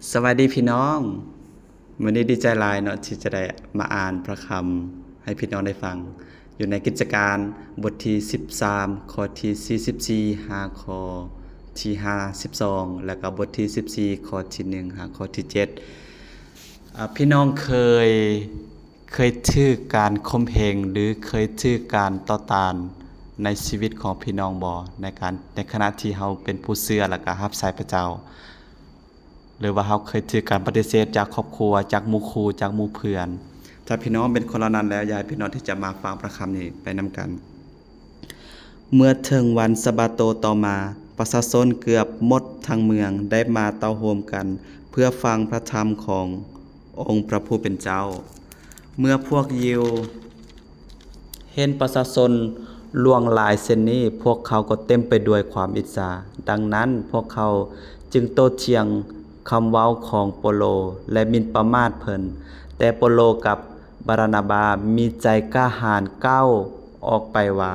ສະບາຍດີພີ່ນ້ອງ, ມື້ນີ້ດີໃຈຫຼາຍເນາະ ທີ່ຈະໄດ້ມາອ່ານພະຄຳໃຫ້ພີ່ນ້ອງໄດ້ຟັງ ຢູ່ໃນກິດຈະການບົດທີສິບສາມ ຂໍ້ທີສີ່ສິບສີ່ ຫາຂໍ້ທີຫ້າສິບສອງ ແລະກໍບົດທີສິບສີ່ ຂໍ້ທີໜຶ່ງ ຫາຂໍ້ທີເຈັດ. ອາ ພີ່ນ້ອງເຄີຍ ເຄີຍຖືກການຂົ່ມເຫງ ຫຼື ເຄີຍຖືກການຕໍ່ຕ້ານໃນຊີວິດຂອງພີ່ນ້ອງບໍ່? ໃນການ ໃນຂະນະທີ່ເຮົາເປັນຜູ້ເຊື່ອ ແລ້ວກໍຮັບໃຊ້ພະເຈົ້າ ຫຼືວ່າເຮົາເຄີຍຖືກການປະຕິເສດຈາກຄອບຄົວ, ຈາກໝູ່ຄູ່, ຈາກໝູ່ເພື່ອນ? ຖ້າພີ່ນ້ອງເປັນຄົນເຫຼົ່ານັ້ນແລ້ວ, ຢາກໃຫ້ພີ່ນ້ອງທີ່ຈະມາຟັງພະຄຳນີ້ໄປນຳກັນ. ເມື່ອເຖິງວັນສະບາໂຕຕໍ່ມາ, ປະຊາຊົນເກືອບໝົດທັງເມືອງໄດ້ມາເຕົ້າໂຮມກັນ ເພື່ອຟັງພະທຳຂອງອົງພະຜູ້ເປັນເຈົ້າ. ເມື່ອພວກຢິວເຫັນປະຊາຊົນຫຼວງຫຼາຍເຊັ່ນນີ້, ພວກເຂົາກໍເຕັມໄປດ້ວຍຄວາມອິດສາ. ດັ່ງນັ້ນ, ພວກເຂົາຈຶ່ງໂຕ້ຖຽງຄຳເວົ້າຂອງໂປໂລ ແລະ ໝິ່ນປະໝາດເພິ່ນ. ແຕ່ໂປໂລກັບບາຣານາບາມີໃຈກ້າຫານກ່າວອອກໄປວ່າ,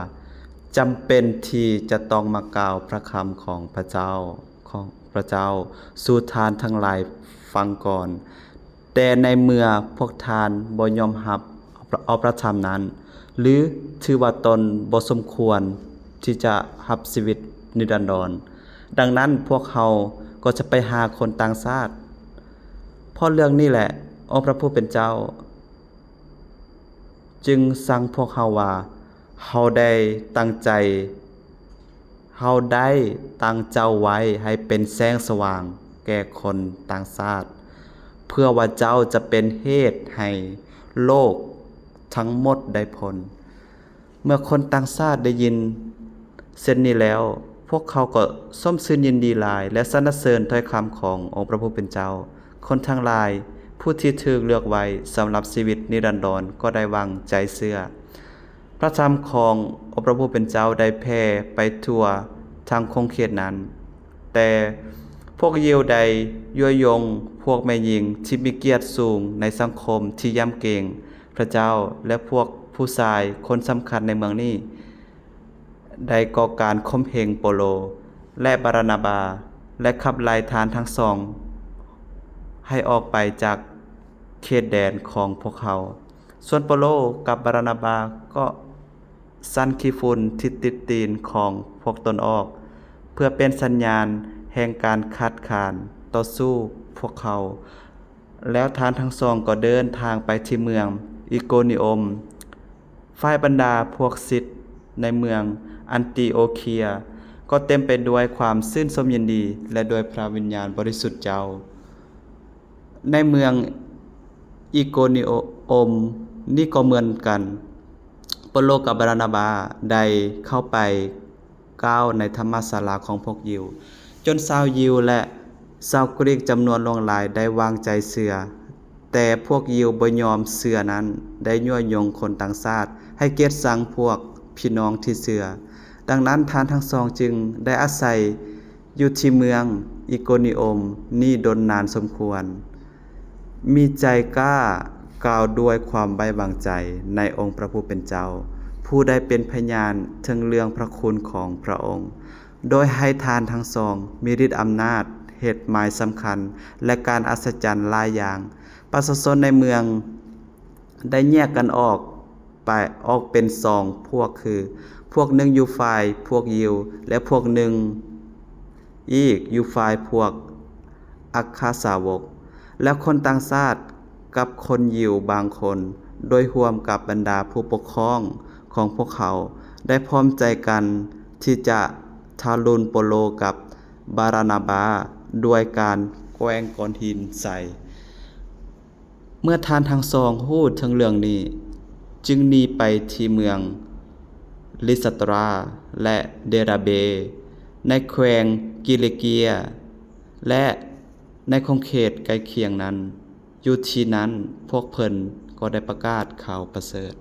ຈຳເປັນທີ່ຈະຕ້ອງມາກ່າວພະຄຳຂອງພະເຈົ້າ, ຂອງພະເຈົ້າສູ່ທ່ານທັງຫຼາຍຟັງກ່ອນ. ແຕ່ໃນເມື່ອພວກທ່ານບໍ່ຍອມຮັບເອົາພະທຳນັ້ນ ຫຼື ຖືວ່າຕົນບໍ່ສົມຄວນທີ່ຈະຮັບຊີວິດນິລັນດອນ, ດັ່ງນັ້ນພວກເຮົາກໍຈະໄປຫາຄົນຕ່າງຊາດ. ເພາະເລື່ອງນີ້ແຫຼະ, ອົງພະຜູ້ເປັນເຈົ້າຈຶ່ງສັ່ງພວກເຮົາວ່າ, ເຮົາໄດ້ຕັ້ງໃຈ, ເຮົາໄດ້ຕັ້ງເຈົ້າໄວ້ໃຫ້ເປັນແສງສະຫວ່າງແກ່ຄົນຕ່າງຊາດ, ເພື່ອວ່າເຈົ້າຈະເປັນເຫດໃຫ້ໂລກທັງໝົດໄດ້ພົ້ນ. ເມື່ອຄົນຕ່າງຊາດໄດ້ຍິນເຊັ່ນນີ້ແລ້ວ, ພວກເຂົາກໍຊົມຊື່ນຍິນດີຫຼາຍ ແລະ ສັນລະເສີນຖ້ອຍຄຳຂອງອົງພະຜູ້ເປັນເຈົ້າ. ຄົນທັງຫຼາຍຜູ້ທີ່ຖືກເລືອກໄວ້ສຳລັບຊີວິດນິລັນດອນກໍໄດ້ວາງໃຈເຊື່ອ. ພະທຳຂອງອົງພະຜູ້ເປັນເຈົ້າໄດ້ແຜ່ໄປທົ່ວທັງຂົງເຂດນັ້ນ. ແຕ່ພວກຢິວໄດ້ຍົວະຍົງພວກແມ່ຍິງທີ່ມີກຽດສູງໃນສັງຄົມທີ່ຢ້ຳເກງພະເຈົ້າ ແລະ ພວກຜູ້ຊາຍຄົນສຳຄັນໃນເມືອງນີ້ ໄດ້ກໍ່ການຂົ່ມເຫງໂປໂລ ແລະ ບາຣານາບາ ແລະ ຂັບໄລ່ທ່ານທັງສອງໃຫ້ອອກໄປຈາກເຂດແດນຂອງພວກເຂົາ. ສ່ວນໂປໂລກັບບາຣານາບາກໍສັນຂີ້ຝຸ່ນທີ່ຕິດຕີນຂອງພວກຕົນອອກ ເພື່ອເປັນສັນຍານແຫ່ງການຄັດຄ້ານຕໍ່ສູ້ພວກເຂົາ. ແລ້ວທ່ານທັງສອງກໍເດີນທາງໄປທີ່ເມືອງອີໂກນິອົມ. ຝ່າຍບັນດາພວກສິດໃນເມືອງອັນຕີໂອເຄຍກໍເຕັມໄປດ້ວຍຄວາມຊື່ນຊົມຍິນດີ ແລະ ດ້ວຍພະວິນຍານບໍລິສຸດເຈົ້າ. ໃນເມືອງອີໂກນິອົມນີ້ກໍເໝືອນກັນ, ໂປໂລກັບບາຣານາບາໄດ້ເຂົ້າໄປ ກ່າວໃນທຳມະສາລາຂອງພວກຢິວ, ຈົນຊາວຢິວ ແລະ ຊາວກຣີກຈຳນວນຫຼວງຫຼາຍໄດ້ວາງໃຈເຊື່ອ. ແຕ່ພວກຢິວບໍ່ຍອມເຊື່ອນັ້ນ ໄດ້ຍົວະຍົງຄົນຕ່າງຊາດໃຫ້ກຽດຊັງພວກພີ່ນ້ອງທີ່ເຊື່ອ. ດັ່ງນັ້ນ, ທ່ານທັງສອງຈຶ່ງໄດ້ອາໄສຢູ່ທີ່ເມືອງອີໂກນິອົມນີ້ດົນນານສົມຄວນ. ມີໃຈກ້າກ່າວດ້ວຍຄວາມໄວ້ວາງໃຈໃນອົງພະຜູ້ເປັນເຈົ້າ, ຜູ້ໄດ້ເປັນພະຍານເຖິງເລື່ອງພະຄຸນຂອງພະອົງ, ໂດຍໃຫ້ທ່ານທັງສອງມີລິດອຳນາດເຮັດໝາຍສຳຄັນ ແລະ ການອັດສະຈັນຫຼາຍຢ່າງ. ປະຊາຊົນໃນເມືອງໄດ້ແຍກກັນອອກ ໄປອອກເປັນສອງພວກ ຄື ພວກໜຶ່ງຢູ່ຝ່າຍພວກຢິວ ແລະ ພວກໜຶ່ງອີກຢູ່ຝ່າຍພວກອັກຄະສາວົກ ແລະ ຄົນຕ່າງຊາດກັບຄົນຢິວບາງຄົນ, ໂດຍຮ່ວມກັບບັນດາຜູ້ປົກຄອງຂອງພວກເຂົາ ໄດ້ພ້ອມໃຈກັນທີ່ຈະທາລຸນໂປໂລກັບບາຣານາບາດ້ວຍການແກວ່ງກ້ອນຫີນໃສ່. ເມື່ອທ່ານທັງສອງຮູ້ເຖິງເລື່ອງນີ້, ຈຶ່ງໜີໄປທີ່ເມືອງລິສະຕຣາ ແລະ ເດຣາເບ ໃນແຂວງກິລິເກຍ ແລະ ໃນຂົງເຂດໃກ້ຄຽງນັ້ນ. ຢູ່ທີ່ນັ້ນ, ພວກເພິ່ນກໍໄດ້ປະກາດຂ່າວປະເສີດ.